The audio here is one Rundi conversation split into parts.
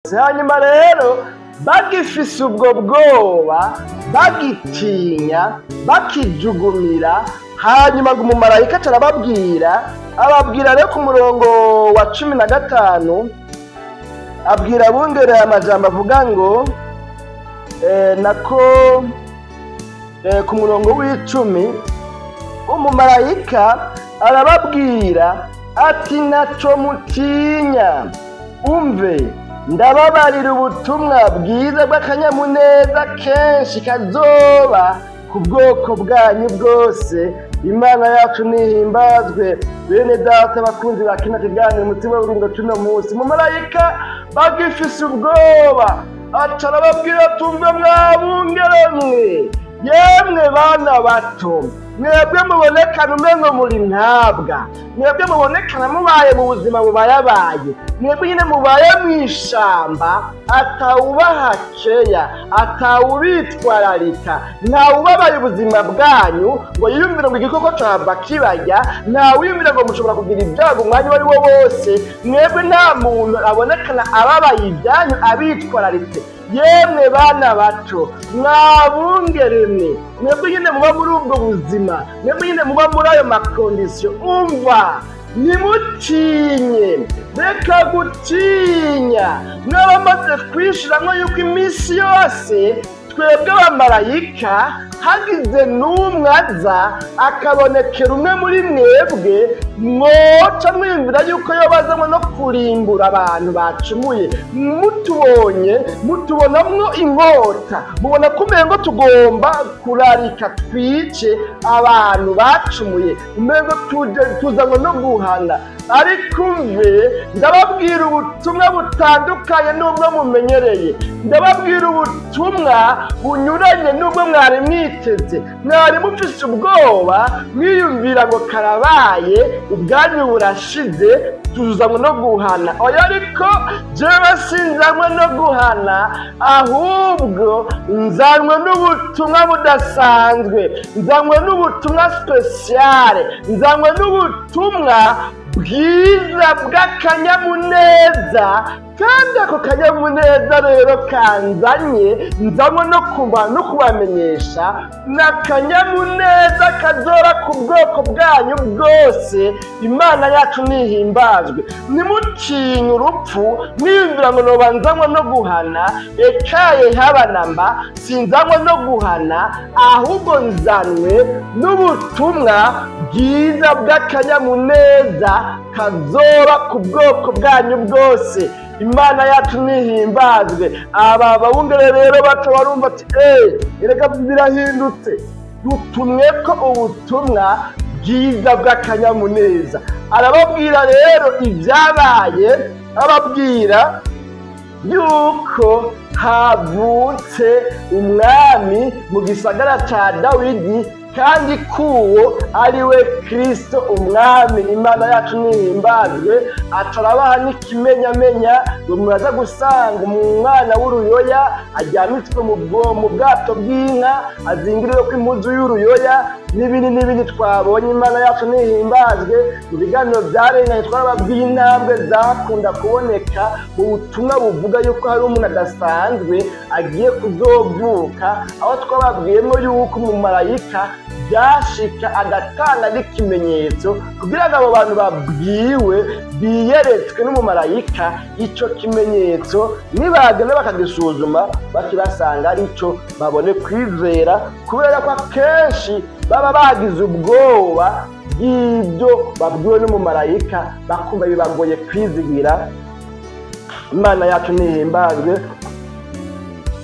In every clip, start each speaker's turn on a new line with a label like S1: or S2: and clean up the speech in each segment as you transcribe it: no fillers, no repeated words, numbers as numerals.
S1: Hanyuma rero bagifise ubwo bwoba, bagitinya, bakijugumira, hanyuma ngo umumarayika aca arababwira, ababwira rero ku murongo wa 15, abwira abungereye amajambo avuga ngo nako ku murongo w'10, umumarayika arababwira ati: "Naco mutinya, umve, ndababarira ubutumwa bwiza bw'akanyamuneza kenshi kazoba ku bwoko bwanyu bwose." Imana yacu nihimbazwe. Bene data bakunzi ba kino kiganiro Umutima w'Ubugingo cuno munsi, umumarayika bagifise ubwoba aca arababwira: "Tumve mwabungere mwe, yemwe bana bato, mwebwe mubonekana umengo muri ntabwa, mwebwe mubonekana mubaye mu buzima bubayabaye, mwebwe nyine mubaye mw'ishamba, atawubaha keya, atawubitwararika, ntawubabaye ubuzima bwanyu ngo yiyumvire ngo igikoko cahava kibarya, ntawiyumvire ngo mushobora kugira ibyago umwanya uwo ari wo wose. Mwebwe nta muntu abonekana ababaye ibyanyu, abitwararitse. Yemwe bana bato, mwabungere mwe, mwebwe nyine muba muri ubwo buzima, mwebwe nyine muba muri ayo ma conditions, umva, ntimutinye, reka gutinya. Mwaba kwishiramwo yuko iminsi yose twebwe abamarayika hagize n'umwe aza akabonekera umwe muri mwebwe, mwoca mwiyumvira yuko yobazamwo no kurimbura abantu bacumuye. Mutubonye mutubonamwo inkota, mubona ko umengo tugomba kurarika twice abantu bacumuye, umengo tuzanywe no guhana. Ariko umve, ndababwira ubutumwa butandukanye n'ubwo mumenyereye, ndababwira ubutumwa bunyuranye n'ubwo mwari mwiteze. Mwari mufise ubwoba, mwiyumvira ngo karabaye, ubwanyu burashize, tuzanywe no guhana. Oya, ariko jewe sinzanywe no guhana, ahubwo nzanywe n'ubutumwa budasanzwe, nzanywe n'ubutumwa spéciale, nzanywe n'ubutumwa bwiza bw'akanyamuneza. Kandi ako kanyamuneza rero kanzanye, nzanywe no kuba no kubamenyesha, ni akanyamuneza kazora ku bwoko bwanyu bwose. Imana yacu nihimbazwe. Ntimutinye urupfu mwiyumvira ngo noba nzanywe no guhana. Ekaye, haba namba, sinzanywe no guhana, ahubwo nzanywe n'ubutumwa bwiza bw'akanyamuneza kazoba ku bwoko bwanyu bwose. Imana yacu nihimbazwe. Aba babungere rero baca barumva ati: "Eee, erega birahindutse, dutumwe ko ubutumwa bwiza bw'akanyamuneza." Arababwira rero ibyabaye, ababwira yuko havutse umwami mu gisagara ca Dawidi, kandi kuwo ari we Kristo umwami. Imana yacu nihimbazwe. Atarabaha n'ikimenyamenya ngo muraza gusanga umwana w'uruyoya aryamitswe mu bwato bw'inka, azingiriwe ko impuzu y'uruyoya, n'ibindi n'ibindi twabonye. Imana yacu nihimbazwe. Mu biganiro byarenganye twarababwiye intambwe zakunda kuboneka mu butumwa buvuga yuko hari umuntu adasanzwe agiye kuzovuka, aho twababwiyemo yuko umumarayika byashika agatanga n'ikimenyetso kugira ngo abo bantu babwiwe biyeretswe n'umumarayika ico kimenyetso, nibagenda bakagisuzuma bakibasanga arico, babone kwizera, kubera ko akenshi baba bagize ubwoba bw'ibyo babwiwe n'umumarayika, bakumva bibagoye kwizigira. Imana yacu nihimbazwe.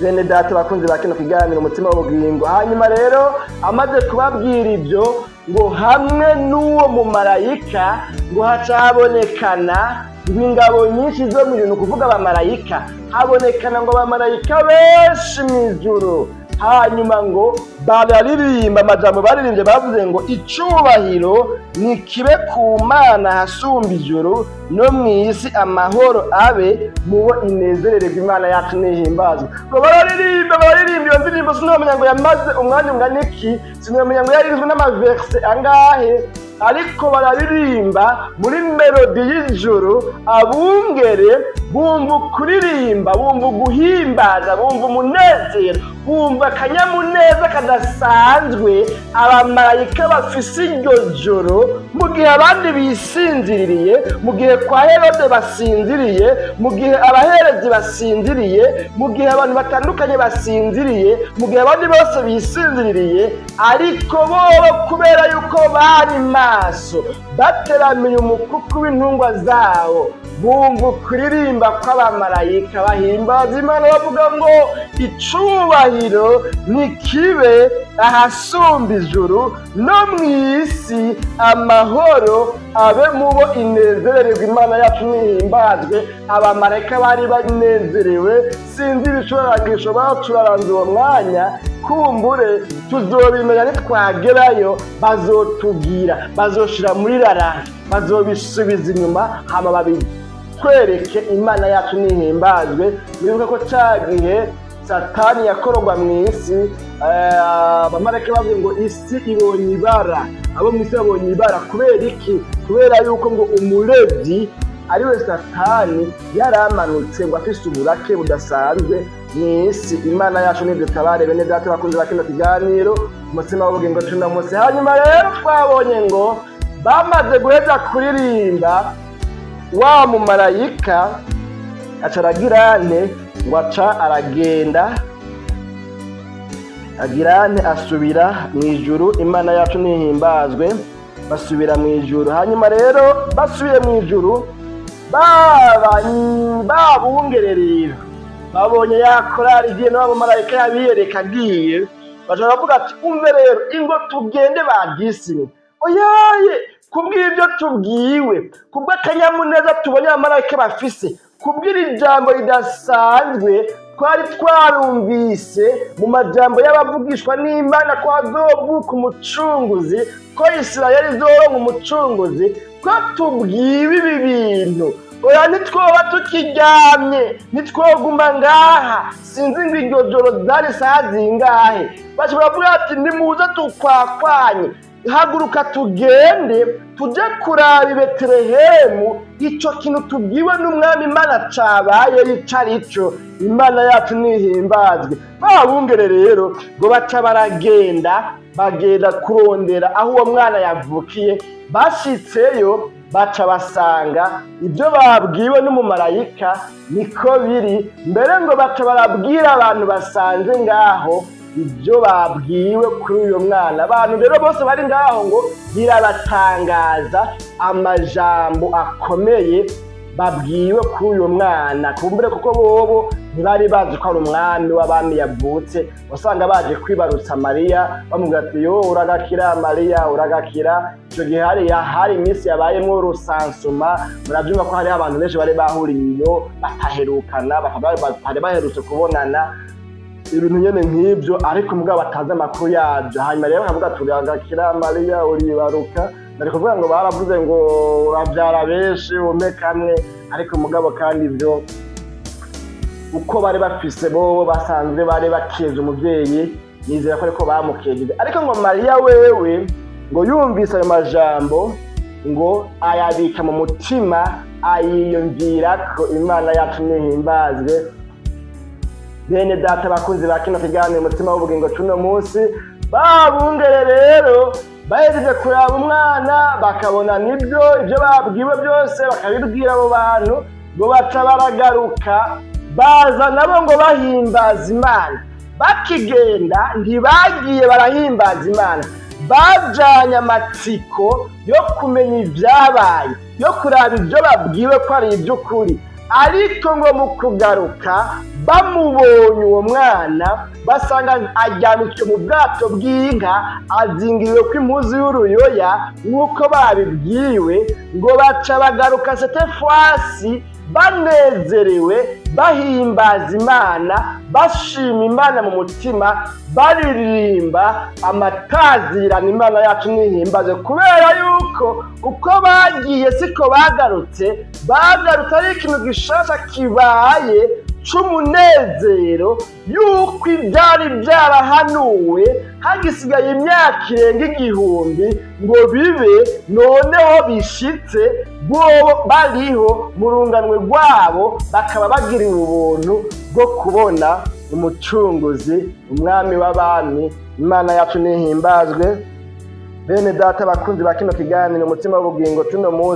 S1: Bene data bakunzi ba kino kiganiro Umutima w'Ubugingo, hanyuma rero amaze kubabwira ibyo, ngo hamwe n'uwo mumarayika ngo haca habonekana ngo ingabo nyinshi zo mu ijuru, ni ukuvuga abamarayika, habonekana ngo abamarayika benshi mu ijuru. Hanyuma ngo bararirimba, amajambo baririmbye bavuze ngo: "Icubahiro ni kibe ku Mana hasumba ijuru, no mu isi amahoro abe mubo inezerererwa." Imana yacu nihimbazwe. Ngo bararirimba, bararirimba iyo ndirimbo, sinamenya ngo yamaze umwanya ungana iki, sinamenya ngo yaririzwe n'ama versets angahe. ariko bararirimba muri melodi y'ijuru. Abungere bumva kuririmba, bumva guhimbaza, bumva umunezero, bumva akanyamuneza kadasanzwe abamarayika bafise iryo joro, mu gihe abandi bisinziriye, mu gihe kwa Herode basinziriye, mu gihe abaherezi basinziriye, mu gihe abantu batandukanye basinziriye, mu gihe abandi bose bisinziriye, ariko bobo kubera yuko bari maso bateramiye umukuku w'intungwa zabo, bumva kuririmba kw'abamarayika bahimbaza Imana bavuga ngo icubahiro nikibe ahasumba ijuru no mw'isi, amahoro abe mubo inezererwa. Imana yacu nihimbazwe. Abamarayika bari banezerewe, sinzi ibicurarangisho bacuraranze uwo mwanya, kumbure tuzobimenya nitwagerayo, bazotubwira, bazoshira muri raranje, bazobisubiza inyuma hama babitwereke. Imana yacu nihimbazwe. Mwibuke ko ca gihe Satani yakorogwa mw'isi, abamarayika bavuze ngo isi ibonye ibara, abo mw'isi babonye ibara. Kubera iki? Kubera yuko ngo umurevyi ariwe Satani yaramanutse ngo afise uburake budasanzwe mw'isi. Imana yacu nidutabare. Bene data bakunze ba kino kiganiro umutsima w'ubugingo cuno munsi. Hanyuma rero twabonye ngo bamaze guheza kuririmba, wa mumarayika aca aragirane ngo aca aragenda agirane asubira mu ijuru. Imana yacu nihimbazwe. Basubira mu ijuru. Hanyuma rero basubiye mu ijuru, babungere rero babonye ya korali igiye n'abamarayika yabiyereka agiye, baca baravuga ati umve rero ingo tugende bagisimwe. Oyaye, kubw'ibyo tubwiwe, kubw'akanyamuneza tubonye abamarayika bafise, kubw'iri jambo ridasanzwe twari twarumvise mu majambo y'abavugishwa n'Imana ko hazovuka umucunguzi, ko Isirayeli izoronka umucunguzi, ko tubwiwe ibi bintu, oya ntitwoba tukiryamye, ntitwoguma ngaha. Sinzi ngo iryo joro zari saha zingahe, bashobora kuvuga ati nimuze tukwakwanye, haguruka tugende tuje kuraba i Betelehemu ico kintu tubwiwe n'umwami Imana cabaye ico arico. Imana yacu nihimbazwe. Babungere rero ngo baca baragenda, bagenda kurondera aho uwo mwana yavukiye. Bashitseyo baca basanga ibyo babwiwe n'umumarayika niko biri. Mbere ngo baca barabwira abantu basanze ngaho ibyo babwiwe kuri uyo mwana. Abantu rero bose bari ngaho ngo birabatangaza amajambo akomeye babwiwe kuri uyo mwana, kumbure kuko bobo ntibari bazi ko ari umwami w'abami yavutse. Wasanga baje kwibarutsa Mariya, bamubwira ati yo uragakira Mariya, uragakira. Ico gihe hari iminsi yabayemwo rusansuma, muravyumva ko hariho abantu benshi bari bahuriye iyo bataherukana, batari baherutse kubonana, ibintu nyene nk'ivyo, ariko mugabo batazi amakuru yavyo. Hanyuma rero bakavuga ati uragakira Mariya, uribaruka. Bari kuvuga ngo baravuze ngo uravyara benshi ume kamwe, ariko mugabo kandi ivyo uko bari bafise bobo basanzwe bari bakeje umuvyeyi, nizera ko ariko bamukejeje. Ariko ngo Mariya wewe ngo yumvise ayo majambo ngo ayabika mu mutima, ayiyumvira ko. Imana yacu nihimbazwe. Bene data bakunzi ba kino kiganiro umutsima w'ubugingo cuno munsi, babungere rero bahejeje kuraba umwana bakabona nibyo ibyo babwiwe byose, bakabibwira abo bantu, ngo baca baragaruka baza nabo ngo bahimbaza Imana. Bakigenda ntibagiye barahimbaza Imana, bajanye amatsiko yo kumenya ibyabaye, yo kuraba ibyo babwiwe ko ari iby'ukuri. Ariko ngo mu kugaruka bamubonye uwo mwana, basanga aryamitswe mu bwato bw'inka, azingiriwe kw'impuzu y'uruyoya nk'uko babibwiwe. Ngo baca bagaruka setefwasi banezerewe, bahimbaza Imana, bashima Imana mu mutima, baririmba amatazirana. Imana yacu nihimbaze, kubera yuko uko bagiye siko bagarutse, bagarutse ari ikintu gishasha kibaye c'umunezero yuko ibyari byarahanuwe hagisigaye imyaka irenga 1000 ngo bibe, noneho bishitse bobo bariho mu runganwe rwabo, bakaba bagiriwe ubuntu bwo kubona umucunguzi, umwami w'abami. Imana yacu nihimbazwe. Bene data bakunzi ba kino kiganiro Umutima w'Ubugingo, tuno munsi